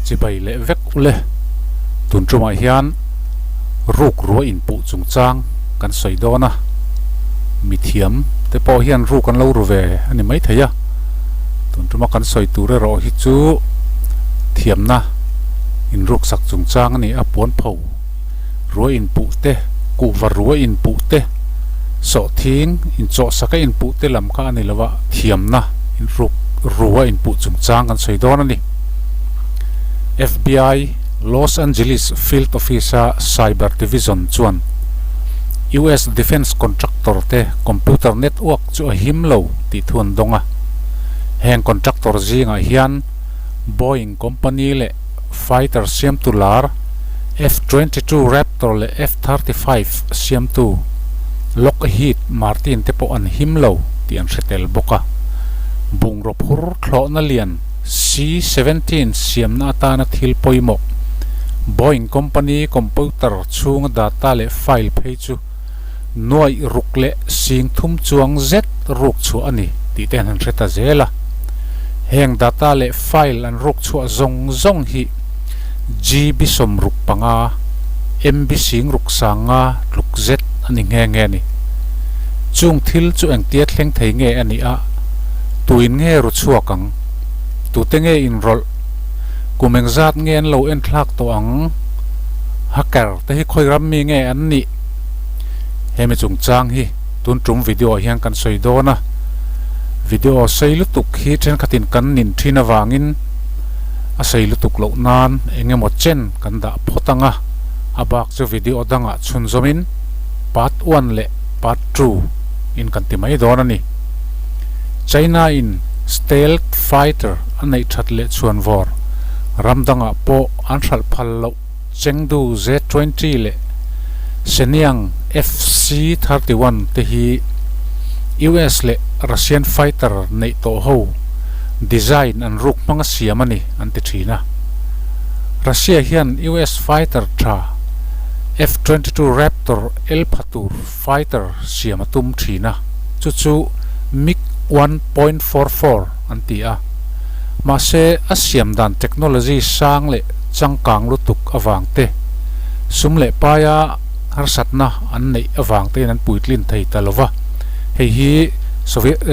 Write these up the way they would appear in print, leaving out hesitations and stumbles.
Chibai leh vek ule. Tun tumah hian ruk ruah inpuh chungchang kan sawi dawn a, mithiam te pawh hian ruk an lo ru ve a ni maithei a, tun tuma kan sawi tur erawh hi chu thiamna inruksak chungchang a ni a, puanpho ruah inpuh te, kuhva ruah inpuh te, sawhthing inchawhsaka inpuh te lam kha a ni lo a, thiamna inruk ruah inpuh chungchang kan sawi dawn a ni. FBI Los Angeles Field Office-a Cyber Division chuan US Defense Contractor te computer network chu a him lo tih thu an dawng a. Heng contractor zingah hian Boeing company leh fighter siamtu lar F-22 Raptor leh F-35 siamtu Lockheed Martin te pawh an him lo tih an hre tel bawk a. Bungraw phur thlawhna lian C-17 siamna atana thil pawimawh Boeing company computer chhunga data leh file phei chu nuaih ruk leh sing thum chuang zet ruk chhuah a ni tih te an han hre ta zel a. Heng data leh file an ruk chhuah zawng zawng hi GB 65, MB sing ruk sanga tluk zet a ni nghe nghe a ni. Chung thil chu engtia thleng thei nge a nih a, tuin nge ru chhuak ang? Tute nge inrawlh? Kum engzat nge an lo enthlak tawh ang? Hacker te hi khawi ram mi nge an nih? Hemi chungchang hi tun tum video ah hian kan sawi dawn a, video sei lutuk hi thenkhatin kan nin thin avangin a sei lutuk loh nan eng emaw chen kan dah phawt ang a, a bak chu video dangah chhunzawmin part one leh part two in kan ti mai dawn a ni. China in stealth fighter a neih that leh chhuan vawr ram dangah pawh an hralh phal loh Chengdu Z-20 leh Shenyang FC-31 te hi US leh Russian fighter neih tawh ho design an ruk hmanga siam a ni an ti thin a. Russia hian US fighter tha F-22 Raptor el pha tur fighter siam a tum thin a, chu chu MiG 1.44 an ti a. Mahse, a siam dan technology sang leh changkang lutuk avang te, sum leh paia harsatna an neih avang tein an puitlin thei ta lo va. Hei hi Soviet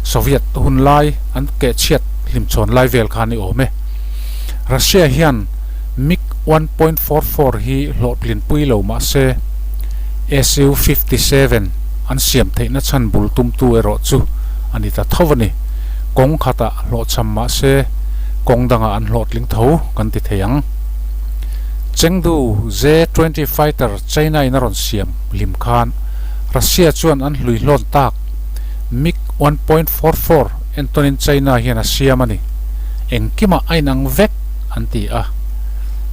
Soviet hun lai an kehchhiat hlimchhawn lai vel kha a ni awm e. Russia hian MiG 1.44 hi hlawhtlinpui lo mahse, Su-57 an siam theihna chhan bul tumtu erawh chu a ni ta tho a ni. Kawng khatah hlawhchham mahse, kawng dangah an hlawhtling tho kan ti thei ang. Chengdu J-20 fighter China in a rawn siam hlim khan Russia chuan an hlui hlawn tak MiG 1.44 entawnin China hian a siam a ni. Engkimah a inang vek an ti a.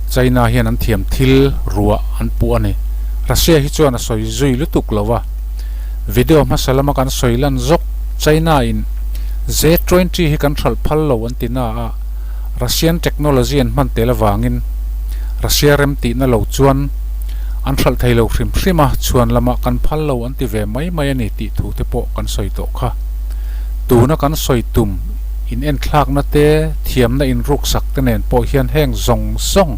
China hian an thiam thil ruah an puh a ni. Russia hi chuan a sawi zui lutuk lo a. Video hmasa lama kan sawi lan zawk China in J-20 hi kan hralh phal lo an ti na a, Russian technology an hman tel avangin Russia rem tihna lo chuan an hralh thei lo hrim hrim a, chhuan lamah kan phal lo an ti ve mai mai a ni tih thu te pawh kan sawi tawh kha. Tuna kan sawi tum in enthlakna te, thiamna inruksak te nen pawh hian heng zawng zawng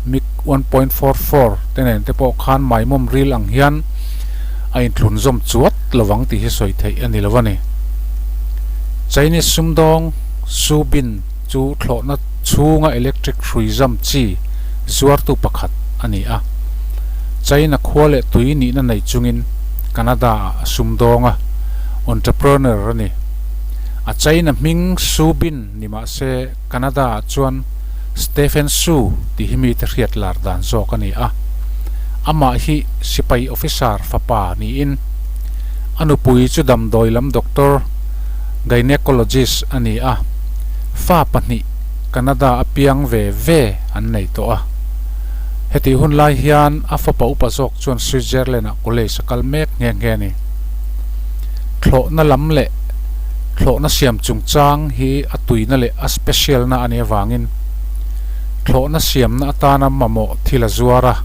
MiG 1.44 te nen te pawh khan maimawm ril ang hian a inthlun zawm chuat lovang tih hi sawi theih a ni lo a ni. Chinese sumdawng Su Bin chu thlawhna chhunga electric hrui zam chi zuartu pakhat a ni a. China khua leh tui nihna nei chungin Canada-ah a sumdawng a, entrepreneur a ni. A China hming Su Bin ni mah se Canada-ah chuan Stephen Su tih hi mite hriat lar dan zawk a ni a. Amah hi sipai officer fapa niin a nupui chu damdawi lam doctor, gynecologist a ni a. Fa pahnih Canada a piang ve ve an nei tawh a. Hetih hun lai hian a fapa upa zawk chuan Switzerland-ah college a kal mek nghe nghe a ni. Thlawhna lam leh thlawhna siam chungchang hi a tuina leh a special na a nih avangin thlawhna siamna atana mamawh thil a zuar a,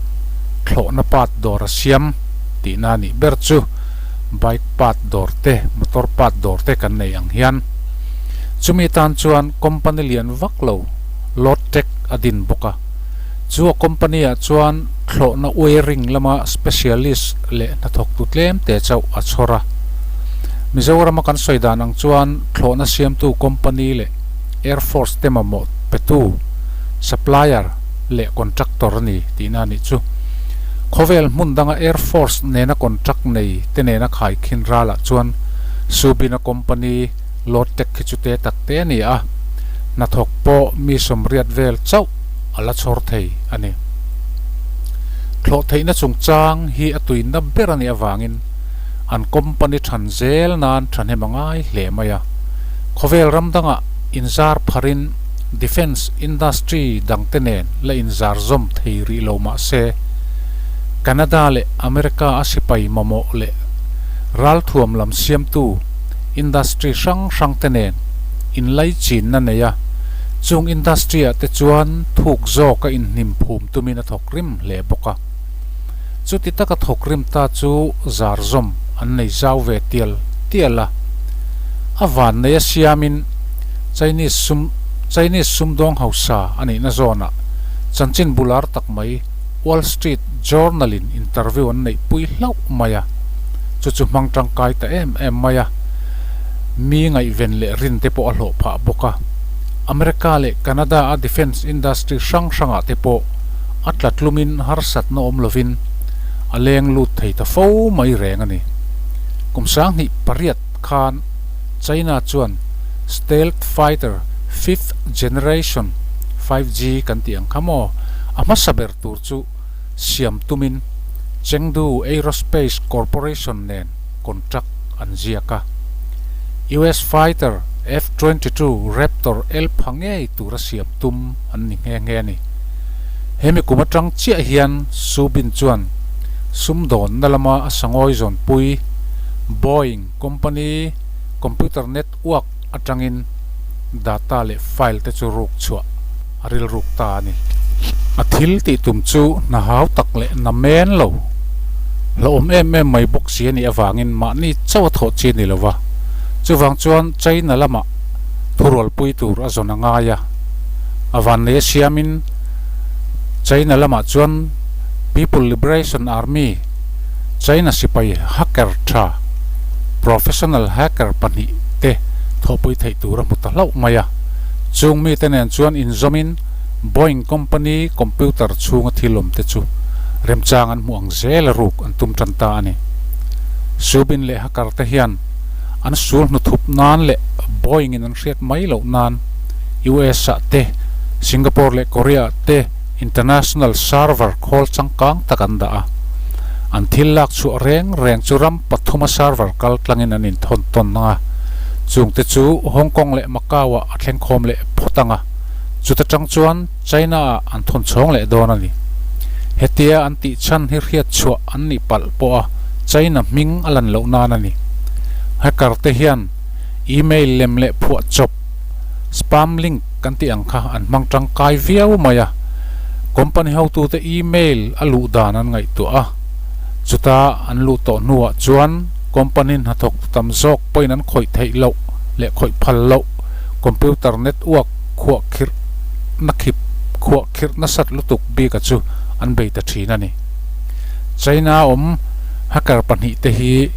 thlawhna part dawr a siam tihna a nih ber chu bike part dawr te, motor part dawr te kan nei ang hian. Chumi tan chuan company lian vak lo Lotec a din bawk a. Chu a company-ah chuan thlawhna wiring lama specialist leh hnathawktu tlem te chauh a chhawr a. Mizorama kan sawi dan ang chuan thlawhna siamtu company leh Air Force te mamawh petu, supplier, leh contractor a ni tihna a nih chu. Khawvel hmun danga Air Force nena contract nei te nena khaikhin ralah chuan Subin-a company Lotec khi chu te tak te a ni a, hnathawk pawh mi sawmriat vel chauh a la chhawr thei a ni. Thlawh theihna chungchang hi a tuina ber a nih avangin an company than zel nan thahnem a ngai hle mai a. Khawvel ram dangah inzar pharin defence industry dangte nen la inzar zawm thei rih lo mah se, Canada leh America a sipai mamawh leh ralthuam lam siamtu industry hrang hrang te nen inlaichinna nei a, chung industry ah te chuan thuk zawk a inhnim phum tumin a thawk rim hle bawk a. Chuti taka thawk rim ta chu zar zawm an nei zau ve tial tial a. A van nei a siamin Chinese sum Chinese sumdawng hausa a nihna zawnah chanchin bular tak mai Wall Street Journal in interview an neih pui hlauh mai a, chu chu hmang tangkai ta em em mai a, mi ngaihven leh rin te pawh a hlawh phah bawk a. America leh Canada a defence industry hrang hrangah te pawh a tla tlumin harsatna awm lovin a leng lut thei ta fo mai reng a ni. Kum 2008 khan China chuan Stealth Fighter Fifth Generation, 5G kan tih ang kha maw, a hmasa ber tur chu siam tumin Chengdu Aerospace Corporation nen contract an ziak a. US fighter F-22 Raptor el pha ngei tura siam tum an ni nghe nghe a ni. Hemi kum atang chiah hian Subin chuan sumdawnna lama a sangawi zawnpui Boeing company computer network atangin data leh file te chu ruk chhuah a rilruk ta a ni. A thil tih tum chu hna hau tak leh na men lo, hlauhawm em em mai bawk si a nih avangin mahni chauh a thawh chi a ni lo va. Chuvang chuan China lamah thurualpui tur a zawn a ngai a. A vannei a siamin China lamah chuan People Liberation Army, China sipai hacker tha, professional hacker pahnih te thawhpui theih tur a hmu ta hlauh mai a. Chung mite nen chuan inzawmin Boeing company computer chhunga thil awm te chu remchang an hmuh ang zel a ruk an tum tan ta a ni. Subin leh hacker te hian an sul hnuthup nan leh Boeing in an hriat mai loh nan US ah te, Singapore leh Korea ah te international server khawl changkang tak an dah a. An thil lak chhuah reng reng chu ram pathuma server kal tlangin an inthawn tawn ang a, chungte chu Hong Kong leh Macau-ah a thleng khawm leh phawt ang a, chuta tang chuan China-ah an thawn chhawng leh dawn a ni. Hetia an tih chhan hi hriat chhuah an nih palh pawh a China hming a lan loh nan a ni. Hacker te hian email lem leh phuah chawp, spam link kan tih ang kha an hmang tangkai viau mai a, company hotute email a luh dan an ngaihtuah a, chuta an luh tawh hnuah chuan company hnathawk tam zawk pawhin an khawih theih loh leh khawih phal loh computer network khuah khirh na khip khuah khirh nasat lutuk bika chu an bei ta thin a ni. China awm hacker pahnih te hi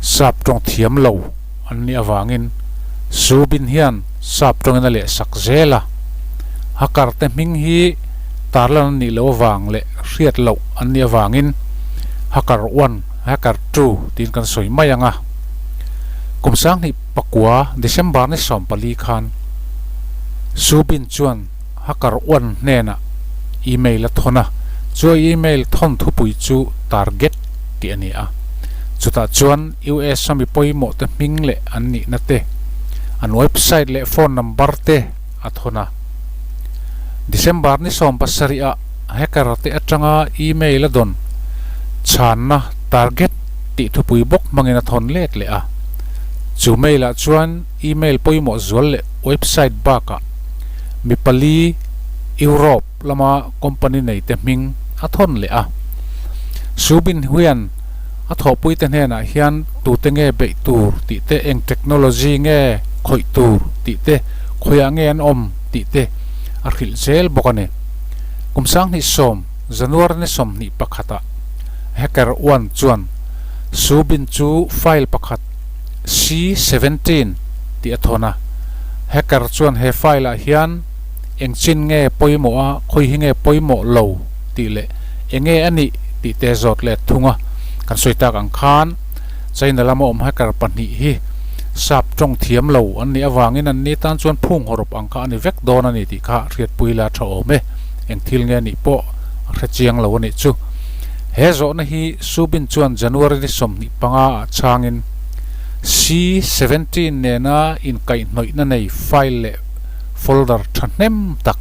sap tawng thiam lo an nih avangin Subin hian sap tawngin a leh sak zel a. Hacker te hming hi tarlan an nih loh avang leh hriat loh an nih avangin hacker one Hacker two tiin kan sawi mai ang a. Kum 2009 December ni 14 khan Subin chuan Hacker one hnenah email a thawn a, chu a email thawn thupui chu Target tih a ni a. Chutah chuan US a mi pawimawh te hming leh an nihna te, an website leh phone number te a thawn a. December ni 17 ah Hacker te atanga email a dawn chhanna target tih thupui bawk hmangin a thawn let leh a. Chu mail ah chuan email pawimawh zual leh website bakah mi pali Europe lama company nei te hming a thawn leh a. Subin hian a thawhpui te hnenah hian tute nge beih tur tih te, eng technology nge khawih tur tih te, khawiah nge an awm tih te, a hrilh zel bawk a ni. Kum 2010 January ni 21 ah Hacker One chuan Subin chu file pakhat C-17 tih a thawn a. Hacker chuan he file ah hian eng chin nge pawimawh a, khawi hi nge pawimawh lo tih leh eng nge a nih tih te zawt let thung a. Kan sawi tak ang khan China lama awm hacker pahnih hi sap tawng thiam lo an nih avangin an ni tan chuan phung hawrawp ang kha a ni vek dawn a ni tih kha hriatpui la tha awm e. Eng thil nge nih pawh a hre chiang lo a nih chu. He zawhna hi Subin chuan January ni 25 ah chhangin C-17 nena inkaihhnawihna nei file leh folder thahnem tak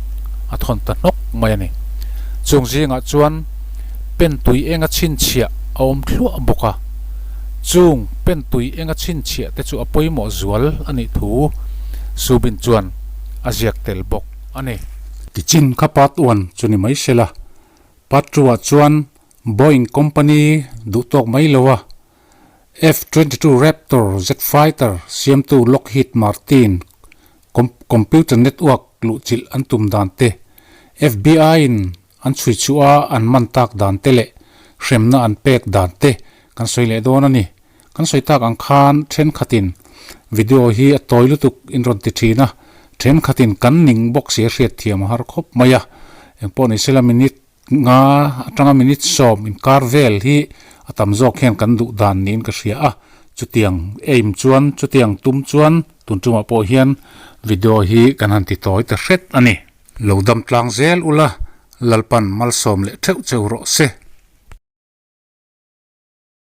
a thawn ta hnawk mai a ni. Chung zingah chuan pen tui enga chhinchhiah a awm thluah bawk a, chung pen tui enga chhinchhiah te chu a pawimawh zual a nih thu Subin chuan a ziak tel bawk a ni. Tichin kha part one chu ni mai sela, part two ah chuan Boeing company duh tawk mai lo a, F-22 Raptor jet fighter siamtu Lockheed Martin computer network luhchilh an tum dan te, FBI-in an chhui chhuah a an man tak dan te leh hremna an pek dan te kan sawi leh dawn a ni. Kan sawi tak ang khan thenkhatin video hi a tawi lutuk in rawn ti thin a, thenkhatin kan ning bawk si a hriatthiam a har khawp mai a, engpawh ni sela minute Nga atanga minute sawm inkar vel hi a tam zawk hian kan duh dan niin ka hria a, chutiang aim chuan chutiang tum chuan tun tumah pawh hian video hi kan han ti tawi ta hret a ni. Lo dam tlang zel ula, Lalpan malsawm leh theuh cheu rawh se.